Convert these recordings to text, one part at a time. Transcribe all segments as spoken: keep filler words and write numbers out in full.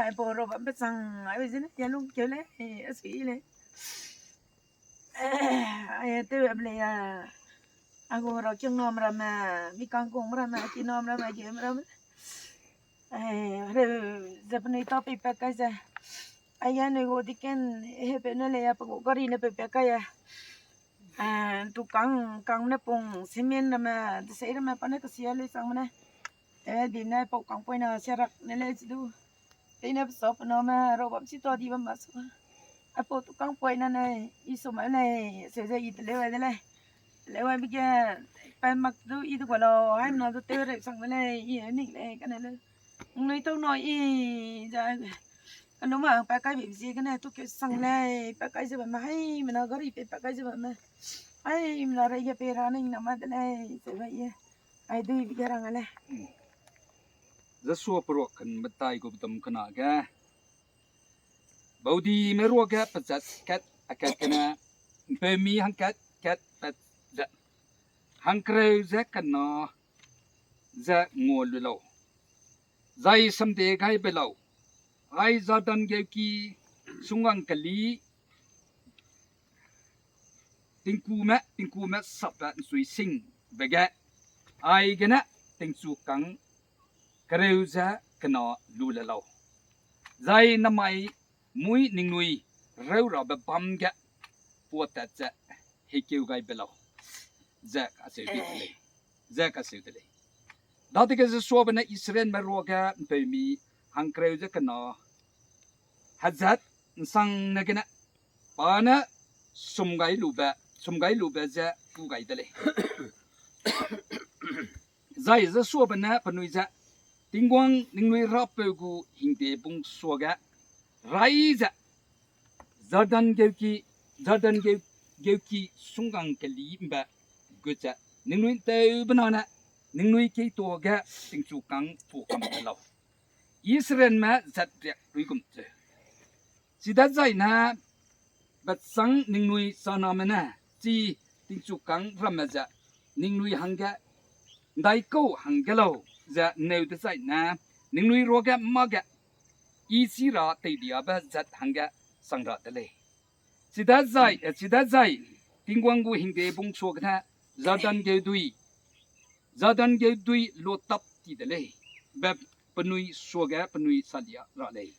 Aipau rau bambe chang, ai zene, ya lung keu lei, a sui lei. Ai, tew ap lei ya. A gu rau kiang nam ramme, mi kangkung ramme, ki nam ramme, game ramme. Ai, reu, ze penui ta pei pat kai ze. Ai, ya nui gu diken, he pe ne lei ya, pe gu gari ne pei pat kai ya. Eh, tu kang, kang ne pung, semen ramme, desei ramme, pa ne kesia lei sang me ne. Eh, di ne pau kang poi na, sia rak ne lei chi du. Tei ne pe sa pe na me, rau bam chi ta di bam ma su. Aipau tu kang poi na ne, i su ma ne, se ze i te leu ai de lei. Leu ai bi ge, pai mak du i du gua lau, ai mna du tew reu sang de lei, i ai ning lei, ka ne lei. Ngnui tau na i, za, kanu ma, pa kai bi zie ka ne, tu ke sang lei, pa kai ze ba ma, hai, mna gari pe pa kai ze ba ma. Hai, mna rei ge pe ra ning na ma de lei, ze ba i. Ai dui bi ge rang a lei. Ze sua peruak kan betai gu bedum kena ge. Baudime ruage pezat kat akat kene, ’mpeumi hangkat kat pezat. Hangkereu ze kena ze ngua lu lau. Zai samde gai be lau. Ai Jordan geuki sunggang keli tingkume, tingkume sapbe ’nsui singbe ge, aigene tingchu kang kereu ze kena lu le lau. Zai namai mui ningnui reu rabe bam ge puatat ze heikeu gai be lau, ze kacheu de lei, ze kacheu de lei. Dadege Joshuabe ne Israelme ruage ’mpeumi hangkereu ze kena hezat ’nsangne gene pa ne sum gai lube, sum gai lube ze pu gai de lei. Zai Joshuabe ne penui ze, Tingwang ningnui Rapeu gu hingde bung suage rai ze, Jordan geuki, Jordan geu, geuki sunggang keli ’mbe gut ze, ningnui ’nteube na ne, ningnui keituage tingchu kang pu kam lau. Israelme zat riak ruigum ze. Chidazaine bechâng ningnui chaname ne, chi tingchu kang ramme ze, ningnui hangge, ’ndaikau hangge lau, ze ’nneu dezaine, ningnui ruage mâge, i chi ra teidiabe zat hangge sang ra de lei. Chidazai, eh, chidazai, Tingwang gu hingde bung suagene, Jordan geudui, Jordan geudui luatap ti de lei, be penui suage penui salia ra lei.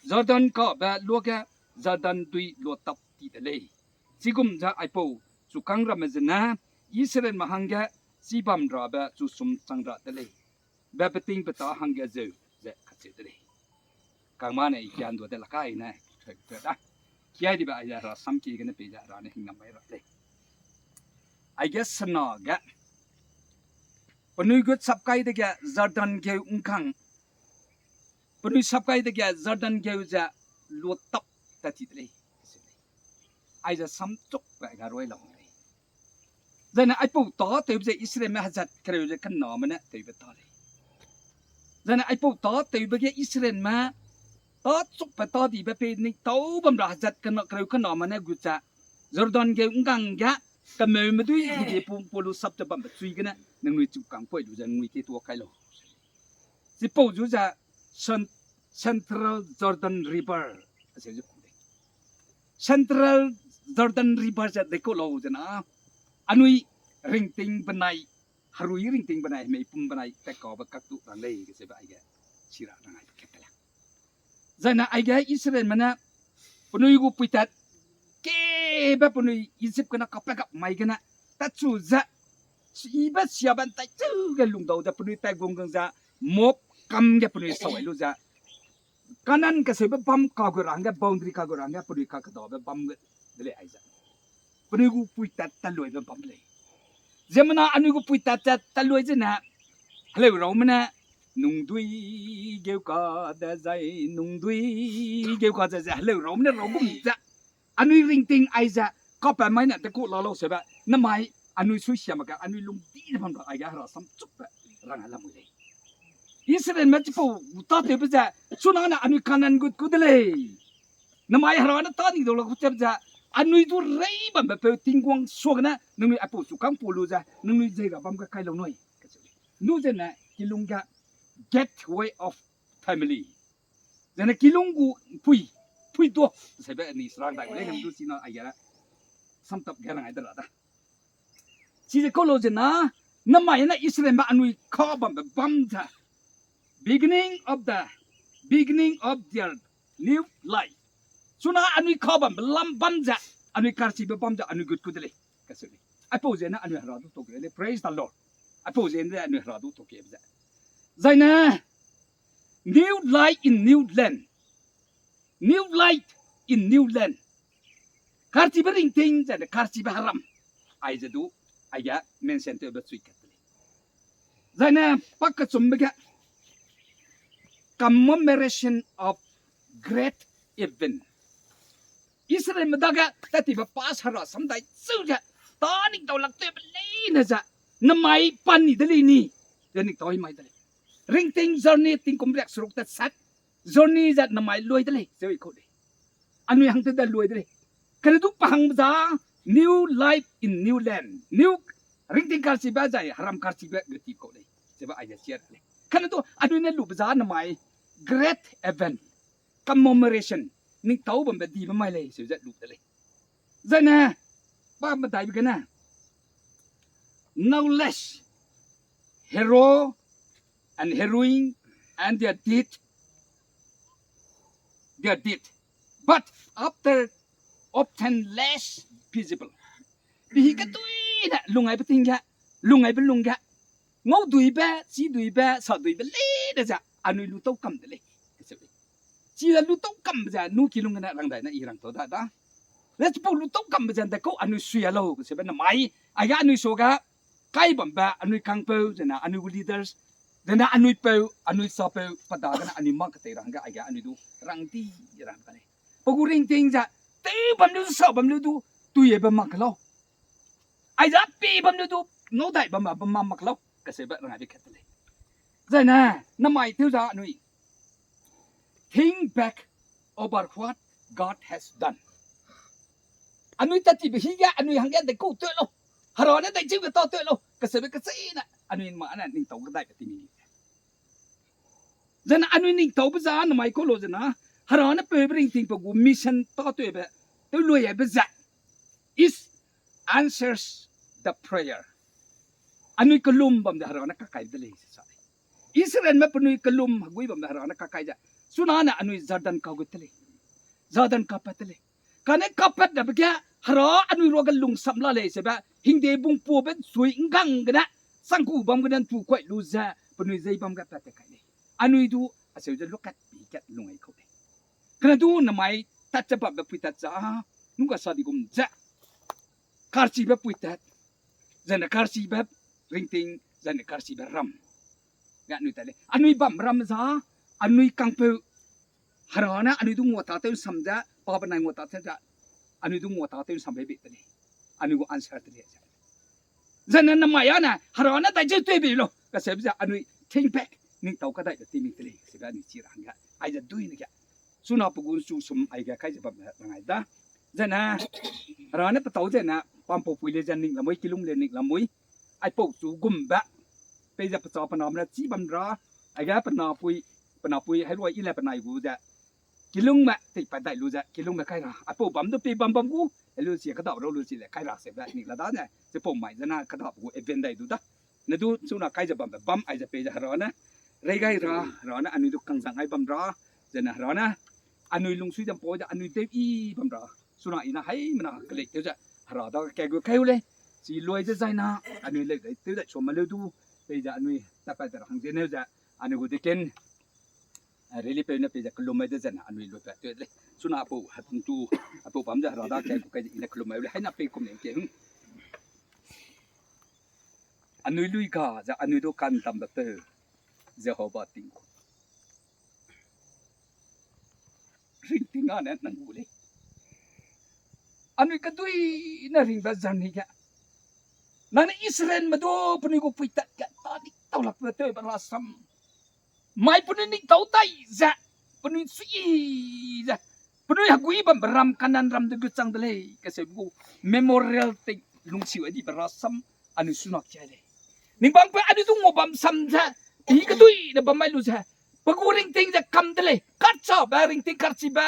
Jordan kabe luage Jordan dui luatap ti de lei. Chigum ze aipau chukâng ramme zene Israelme hangge chibam rabe chusum chang ra de lei. Be betingbeta hangge zeu ze kacheu de lei. Kangmane i kiandua de lakai ne, da. Kiai dibe aize Hera samkie gene peize Hera ne hingnam mai ra lei. Aige sena ge, penui gut sapkai dege Jordan geu ’ngkang, penui sapkai dege Jordan geu ze luatap tat ti de lei. Aize samchukbe ga roi lau lei. Zaine aipau tâtewbe ze Israelme hezat kereu ze kename ne tewbe ta lei. Zaine aipau tâtewbe ge Israelme tâchukbe tâdibe pei ning tâu bam ra hezat kena kereu kename ne gut ze Jordan geu ’ngkang ge kemeume dui hige pu, pulu sap ze bambe chui gene ningnui chukâng poi lu ze ningnui keituâ kai lau. Chipau zu ze Cen-, Central Jordan River, aseu ze ku lei. Central Jordan River ze dekau lau zena, anui ringting benai, herui ringting benai, meipum benai, tekaube kaktu rang lei, kacheube aige, chi ra rang ai kat te lei. Zaine aige Israelme ne, penui gu puitat, kebe penui Egypt gene kapat gap mai gene, tatchu ze, ibe siabe ’ntaitew ge lungdau ze penui tat gung gang ze, Moab kam ge penui sawai lu ze, Kanan kaseube bam kagu ra hangge, boundary kagu ra hangge, penui kakedabe bam ge de lei aize. Penui gu puitat tatluibe bam lei. Ziemmena anui gu puitat ze tatluai zene, heleu raume ne, nungdui geu ka dezai, nungdui geu ka ze ze, heleu raume ne raugum ze. Anui ringting aize, kapat mai ne dekau la lau seube, namai anui suisia mak ge, anui lungdi ze bam ra aige Hera samchukbe rang a lamui lei. Israelme chipau tâtewbe ze, chunane anui Kanan gut ku de lei. Namai Hera ne tâ ning dau la ku chep ze, anui du rei bambe peu Tingwang suagene, ningnui aipau chukâng pulu ze, ningnui zei ra bam ge kai lau nui. Nu zene, kilung ge, gateway of family. Zene kilung gu pui, pui do, sebe ni srang dai le, nang du sina aia. Samtap ge rang ai de ra da. Chize kau lo zena, namai ne Israelme anui ka bambe bam ze. Beginning of the, beginning of their new life. Chuna anui ka bambe lam bam ze, anui karchibe bam ze, anui gut ku de lei. Kaseu lei. Aipau zene anui hera du toke lei. Praise the Lord. Aipau zene anui hera du toke ze. Zaine, new life in new land. New life in new land. Karchibe ringting, zaine karchibe heram. Aize du, aige mention tewbe chui kat de lei. Zaine, pa kechumbe ge, commemoration of great event. Israelme dage, tatibe pa sara samdai cheu ze, ta ning tau lak tewbe leine ze, namai pan ni de lei ni, ze ning tau i mai de lei. Ringting journey tingkum riak seruk tat sat, journey ze namai lui de lei, zeu i kau lei. Anui hangte da lui de lei. Kane du pa hangbe za, new life in new land. New ringting karchibe zai, heram karchibe geti kau lei. Zebe aige chia lei. Kane du anui ne lube za namai great event, commemoration, ning tau bambe dibe mai lei, zeu ze lu de lei. Zaine, pa medaibe gene, knowledge, hero and heroine and their deed, their deed, but after often less visible. Pihi keduine lungaibe ting ge, lungaibe lung ge, ngauduibe, chiduibe, saduibe leine ze, anui lu tau kam de lei. Chile lu tau kambe ze, nu kilung gene rang dai ne i rang tau da da. Le chipau lu tau kambe ze, de kau anui sui a lau, sebe namai, aige anui suage, kai bambe, anui kangpeu, zene anui gu leaders, zene anui peu, anui sapeu, pa dagene anui mak ketei ra hangge, aige anui du, rang di, rang ka lei. Pa gu ringting ze, tew bam lu, sa bam lu du, tuibe mak lau. Aize pi bam lu du, ngau dai bam, bam mak lau, kasebe rang ai be kat de lei. Zaine, namai tew za anui. Think back over what God has done. Anui tatibe hige, anui hangge de kau teu lau. Hera ne dai chiu ge ta teu lau. Kasebe kacheine, anui ma ne ning tau kedai be ti mi. Zene anui ning taube za, namai kau lo zena, hera ne peube ringting pe gu mission ta tewbe, tew lui aibe ze. Is answers the prayer. Anui kelum bam de hera ne kakai de lei se sa lei. Israelme penui kelum hegui bam de hera ne kakai ze. Chuna ne anui Jordan ka gut de lei. Jordan kapat de lei. Kane kapat dabe ge hera anui ruage lungsam la lei sebe, hingde bungpuabe sui nggang gene, sangku bam gene ntu kuai lu ze, penui zei bam ge pat te kai lei. Anui du, aseu ze lukat pi kat lung ai kau lei. Kane du namai tat ze bambe pui tat za, nungga sa di gum ze. Karchibe pui tat, zene karchibe ringting, zene karchibe ram. Ga anui tat lei. Anui bam ram za, anui kangpeu, hera ne anui du ngua ta tew nsam ze, pa benai ngua ta tew ze, anui du ngua ta tew nsam be be te lei. Anui gu answer te lei ze. Zene namai a ne, hera ne dai ze tewbe lau, kasebe ze anui think back, ning tau kadai be ti mi te lei, sebe anui chi ra hangge, aize duine ge. Chuna pe gu chu sum aige kai ze bam rang ai da. Zene, hera ne petau zene, pampau pui le ze ning lamui, kilung le ning lamui, aipau chu gumbe, peize pecha pename ne chî bam ra, aige penapui, penapui, hairua i le penai gu ze, kilungme teipat dai lu ze, kilungme kai ra, aipau bam du pei bam bam gu, helu sia kedap rau lu chi le kai ra sebe ning la da ne, chipau mai zene kedap gu event dai du da. Ne du chuna kai ze bambe bam aize peize hera ne, rei gai ra, hera ne anui du kangzang ai bam ra, zene hera ne, anui lungsui dam pau ze anui tew i bam ra, chuna i na haimena kelei tew ze, hera dage kai gu kai u lei, chi lui ze zaina, anui leu dai tew dai chua ma leu du, peize anui tapat de ra hang ze neu ze, anui gu deken, eh, reli peu ne peize kelum mai de zene anui lui pat tew lei. Chuna apau, hepung tu, apau bam ze hera dage kai gu kai ze i ne kelum mai u lei, haina pei kum lei ke, hmm. Anui lui ga ze anui du kandambe peu, Jehova tingku. Ringting a ne nang gu lei. Anui kedui ne ringbe journey ge. Nang ne Israelme du penui gu pui tat ge ta ning tau lakbe tewbe rasam. Mai penui ning tau tai ze, penui sui ze, penui hegui bambe ram Kanan ram de gut chang de lei, kasebe gu memorial te lungsiu ai dibe rasam, anui suna kia lei. Ning bang pe anui du ngua bam sam ze, i kedui ne bam mai lu ze, Pe gu ringting ze kam de lei, karchibe, ringting karchibe,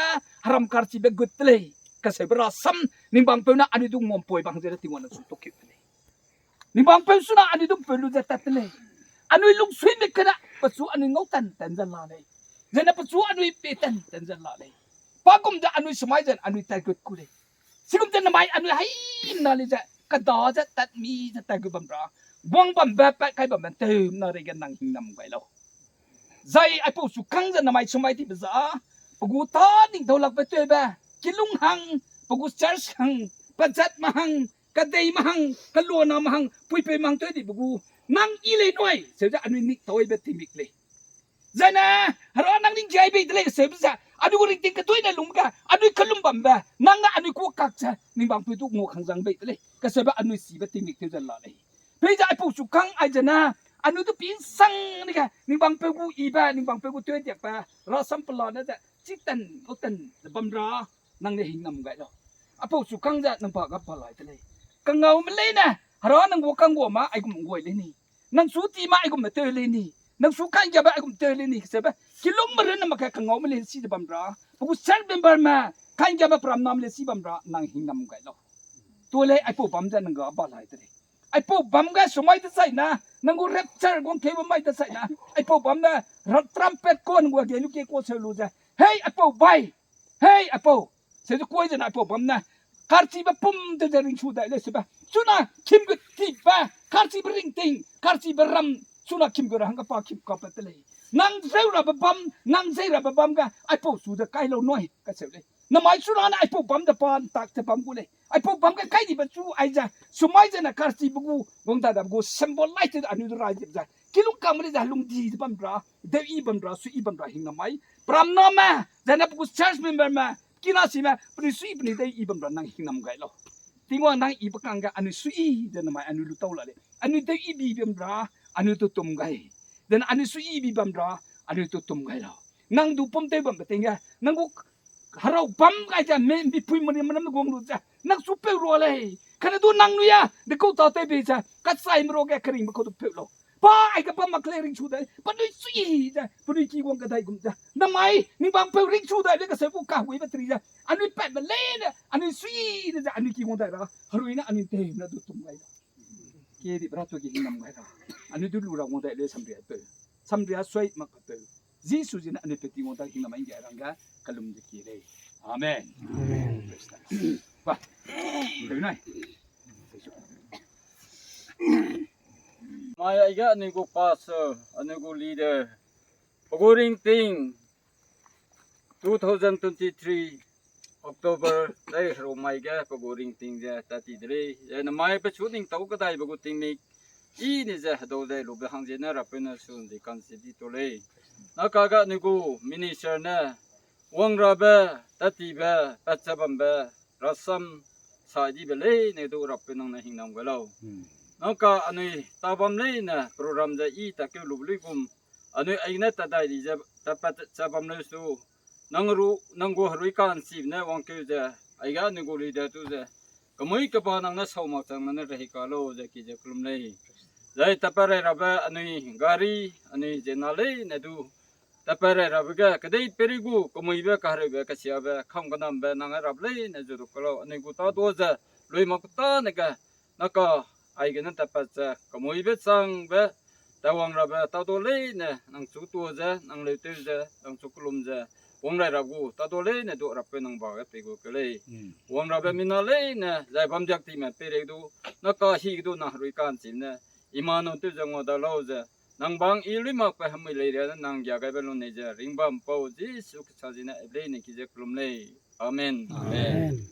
heram karchibe gut de lei. Kaseube rasam, ningbangpeu ne anui du nguampoi bang ze Tingwang ne chu tokeu de lei. Ningbangpeu suna anui du peu lu ze tat de lei. Anui lungsuime kena, pechu anui ngau tan tan ze la lei. Zene pechu anui pe tan tan ze la lei. Pa gum ze anui semai zen anui tai gut ku lei. Sigum ze namai anui hai na lei ze, kada ze tat mi ze tai gut bam ra. Guang bambe, pat kai bambe, tew na rei ge nang hingnam gai lau. Zai aipau su kang ze namai sumai dibe za, pe gu ta ning dau lakbe tewbe, kilung hang, pe gu church hang, pezat mahang, kadei mahang, kaluana mahang, puipeu mahang tew di pe gu, nang i lei nui, seu ze anui nik tau ibe timik lei. Zene, hera nang ning jai bei de lei seu ze, anui gu ringting kedui ne lungbe ge, anui kelum bambe, nang ne anui ku kak ze, ningbangpeu du ngua kang zang bei de lei, kaseube anui sibe timik tew ze la lei. Peize aipau su kang ai zene, anui du pinsang nige, ningbangpeu gu ibe, ningbangpeu gu tewdiakbe, rasam pelane ze, chiten, oten, ze bam ra, nang ne hingnam gai lau. Aipau su kang ze, nang pa ga pa lai de lei. Kangaume leine, hera nang gu kangguame, aigum nggui lei ni. Nang su time aigum me tew lei ni. Nang su kanggiabe aigum tew lei ni, kaseube, kilungme runne mak ge kangaume leine si ze bam ra. Pe gu church memberme, kanggiabe peramname leine si bam ra, nang hingnam gai lau. Tu lei aipau bam ze nang ga ba lai de lei. Aipau bam ge sumai de zaina, nang gu rapture guang keu mai de zaina, aipau bam ne, trumpet ko nang gu ge lu ke ko seu lu ze, hei aipau bai, hei aipau, se ze kuai zene aipau bam ne, karchibe pum de ze ringsu dai lei sebe, chuna kimgu tibe, karchibe ringting, karchibe ram, chuna kimgu ra hangge pa kim kapat de lei. Nang zeu rabe bam, nang zei rabe bam ge, aipau su de kai lau nui, kaseu lei. Namai chuna ne aipau bam de pa ntak ze bam gu lei. Aipau bam ge kai dibe chu ai ze, sumai zene karchibe gu, guang dai dabe gu, symbol lai ze anui du rai ze, kilung kangme lei ze lungdi ze bam ra, deu i bam ra, sui i bam ra hingnam mai. Peramname, zene pe gu church memberme, kinasime, penui sui penui deu i bam ra nang hingnam gai lau. Tingwang nang ibe kangge anui sui ze namai anui lu tau la lei. Anui deu i bi bam ra, anui tu tum gai. Zene anui sui i bi bam ra, anui tu tum gai lau. Nang du pum tew bambe ting ge, nang gu herau bam gai ze, me mbipui meri meram guang lu ze, nang su peu rua lei. Kane du nang nui a, de kau ta tew bei ze, kachaime rua ge keringbe kau du peu lau. Pa, aige bam mak lei ringsu dai, penui sui ze, penui ki guang kedai gum ze. Namai, ningbangpeu ringsu dai le kaseu gu kahuibe teri ze, anui patbe leine, anui sui ne ze, anui ki guang dai ra, herui ne anui tew ne du tum gai da. Kedi bra tu ki hingnam gai ra. Anui du lu ra guang dai le samria peu. Samria suai mak peu. Jisu zene anui pe Tingwang dai hingnam ai ge rangge kalum de ki lei. Amen. Amen. Praise the Lord. Ba. Peu nai. Mai aige anui gu pastor, anui gu leader. Pe gu ringting two thousand twenty-three October dai herumai ge pe gu ringting ze tat ti de lei. Ze namai pechu ning tau kedaibe gu tingmik i ni ze hedau dai lube hang ziene Rapeu ne su nzi kan si di tu lei. Naka ga anui gu minister ne wang rabe, tat tibe, pat ze bambe, rasam sa dibe leine du Rapeu nang ne hingnam gai lau. Naka anui ta bam leine program ze i ta keu lube luigum, anui aine tat dai di ze, tat pat ze bam leu su, nang ru, nang gu herui ka'nchibe ne wangkeu ze, aige anui gu leader tu ze, kemui keba nang ne sau mak chang nang ne rehi ka lau ze ki ze kelum lei. Zai tatpat rai rabe anui gari, anui ziena leine du, tatpat rai rabe ge, kedei peri gu, kemuibe, kahereube, kesiabe, kam kenambe, nang rap leine zu du ka lau, anui gu tadu ze, lui mak tane ge, naka, aigene tatpat ze, kemuibe changbe, tawang rabe, tadu leine, nang chu tu ze, nang leu tew ze, nang chu kelum ze, wang rai rap gu, tadu leine du Rapeu nang ba ge pei gu ke lei. Wang rabe mina leine, zai bam diak time peireige du, naka hi ge du nang herui ka'nchibe ne, Immanuel tew ze ngua da lau ze, nang bang i lui makbe hemui lei riane nang gia gaibe lu nei ze, ringbam pau Jisu Khrista ziene leine ki ze kelum lei. Amen. Amen.